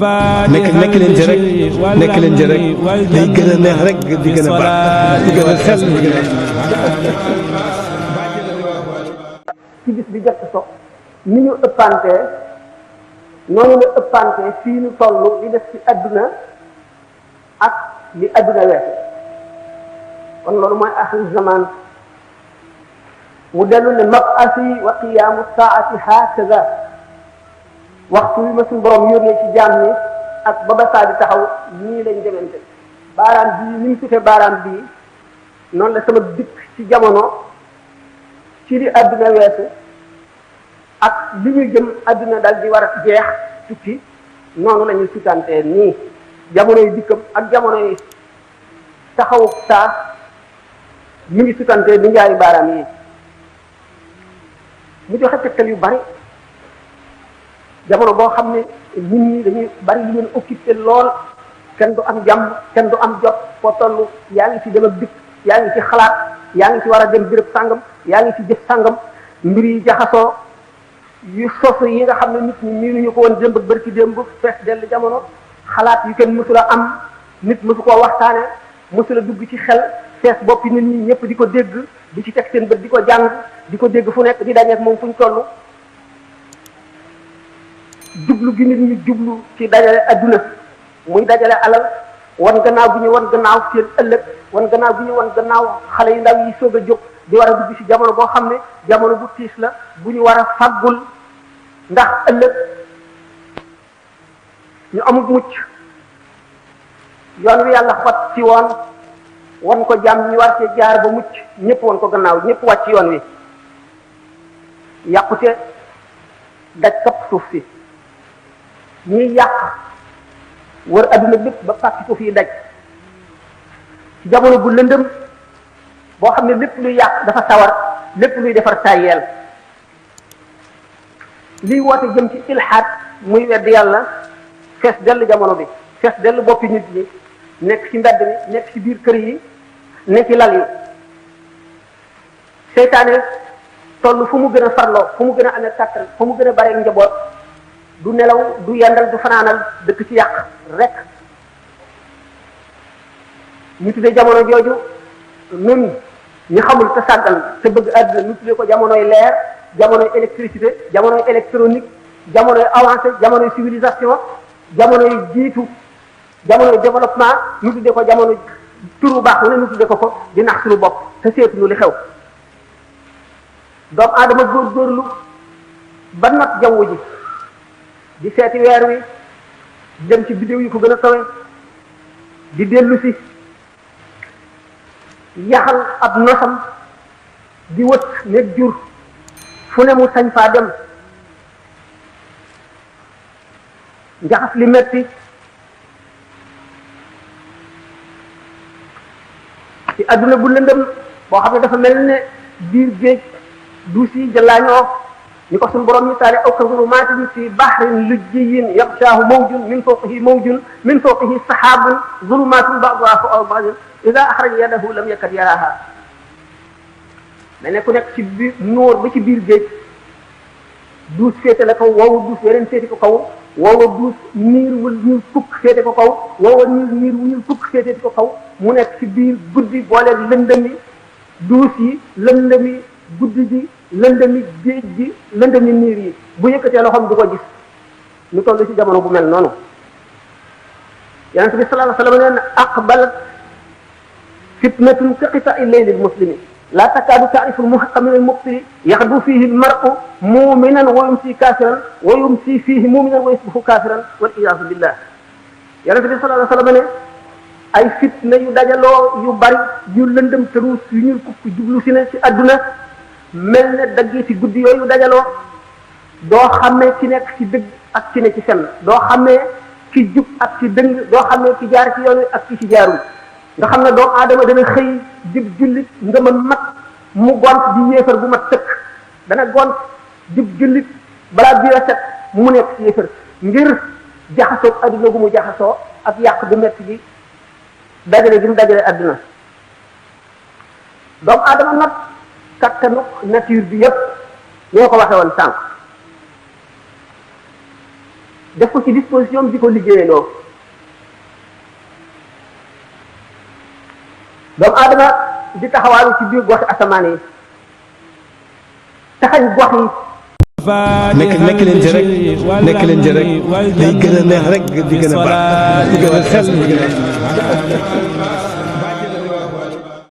nekk leen ci rek nekk leen ci rek day gën a neex rek di gën a baax di gën a sell di gën a ci bis bi jot so ni ñu ëppantee noonu la ëppantee fii ñu toll li def ci adduna ak li adduna weesu kon loolu mooy axiru zaman mu dellu ne mab'asi wa qiyaamu saati hakaza waxtu wi ma suñu borom yónnee ci jaam ñi ak ba ba saa di taxaw nii lañ demante baaraam bii ni mu sutee baaraam bii noonu la sama dikk ci jamono ci li adduna weesu ak li ñu jëm adduna dal di war a jeex tukki noonu la ñuy sutantee nii jamono yi dikkam ak jamono yi taxawu saa mi ngi sutantee di njaari baaraam yi mu joxe tegtal yu bari jamono boo xam ne nit ñi dañuy bari lu leen occupé lool kenn du am jàmm kenn du am jot foo toll yaa ngi ci dem ak dikk yaa ngi ci xalaat yaa ngi ci war a dem béréb sàngam yaa ngi ci jëf sàngam mbir yi jaxasoo yu sos yi nga xam ne nit ñi miinuñu ko woon démb ak bërki démb fees dell jamono xalaat yu kenn mësula am nit mësu koo waxtaane mësula dugg ci xel fees boppi nit ñi ñëpp di ko dégg di ci teg seen bët di ko jàng di ko dégg fu nekk di dajeek moom fu ñu toll jublu gi nit ñi jublu ci dajale adduna muy dajale alal wan gannaaw bi ñu wan gannaaw seen ëllëg wan gannaaw bi ñu wan gannaaw xale yu ndaw yi soog a jóg di war a dugg ci jamono boo xam ne jamono bu tiis la bu ñu war a faggul ndax ëllëg ñu amul mucc yoon wi yàlla xot ci woon wan ko jàmm ñu war cee jaar ba mucc ñëpp wan ko gannaaw ñëpp wàcc yoon wi yàqute daj kapp suuf si ñiy yàq wër adduna bépp ba fàkki ko fii daj ci jamono bu lëndëm boo xam ne lépp luy yàq dafa sawar lépp luy defar tayeel liy woote jëm ci ilhaad muy wedd yàlla fees dell jamono bi fees dell boppi nit ñi nekk ci mbedd mi nekk ci biir kër yi nekk ci lal yi seytaane toll fu mu gën a farloo fu mu gën a amee kàttan fu mu gën a bare njaboot du nelaw du yendal du fanaanal dëkk ci yàq rek ñu tuddee jamono jooju nun ñu xamul te sàggan te bëgg àdduna ñu tuddee ko jamonoy leer jamonoy électricité jamonoy électronique jamonoy avancé jamonoy civilisation jamonoy jiitu jamonoy développement ñu tuddee ko jamono turu baax wu ne ñu tuddee ko di nax suñu bopp te seetuñu li xew doomu aadama góorgóorlu ba not jaww ji di seeti weer wi di dem ci bidéew yi ko gën a kawe di dellu si yaxal ab nosam di wët nekk jur fu ne mu sañ faa dem njaxas li metti ci adduna bu lëndëm boo xam ne dafa mel ne biir géej duus yi jëllaañoo ni ko suñu borom misaale aw ka zulumatin fi bahrin lujjiyin yaxshaahu mawjun min fawqihi sahabun zulumatun ba'duha fawqa ba'din ida axraja yadahu lam yakad yaraha mais ne ku nekk ci biir nóor ba ci biir géej duus féete la kaw woowu duus weneen féete ko kaw woowa duus niir wul ñuul fukk féete ko kaw woowa niir wu ñuul fukk féete ko kaw mu nekk ci biir guddi booleeg lëndëmi duus yi lëndëmi guddi gi lëndëmi géej gi lëndëmi niir yi bu yëkkatee loxoom du ko gis ñu toll ci jamono bu mel noonu yonent bi sallallahu alayhi wa sallam nee na aqbalat fitnatun ka qita'i layli al-muslimi la takadu ta'rifu al-muhaqqa min al-mubtili yaghdu fihi al-mar'u mu'minan wa yumsi kafiran wa yumsi fihi mu'minan wa yusbihu kafiran wal iyaazu billah yonent bi sallallahu alayhi wa sallam ne ay fitna yu dajaloo yu bari yu lëndëm tëruus yu ñuul kukk jublu si ne ci adduna mel ne dagg ci guddi yooyu dajaloo doo xamee ci nekk ci dëgg ak ci ne ci fenn doo xamee ci jub ak ci dëng doo xamee ci jaar ci yoon ak ci jaarul nga xam ne doomu aadama dana xëy jub jullit nga mën mat mu gont di yéefar bu mat tëkk dana gont jub jullit balaa biir a set mu nekk ci yéefar ngir jaxasoo adduna gu mu jaxasoo ak yàq bu metti gi dajale gi mu dajale adduna doomu aadama nag kattanu nature bi yépp ñoo ko waxe woon sànq def ko ci disposition di ko liggéeyaloo doomu aadama di taxawaalu ci biir goxi asamaan yi taxañ gox yi nekk leen ci rek nekk leen ci rek day gën a neex rek di gën a baax di gën a sell di gën a